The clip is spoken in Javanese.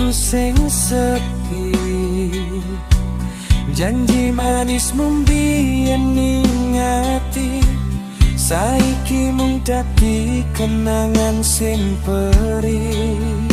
Atiku sing sepi. Janji manismu mbiyen ning ati, saiki mung dadi kenangan sing perih.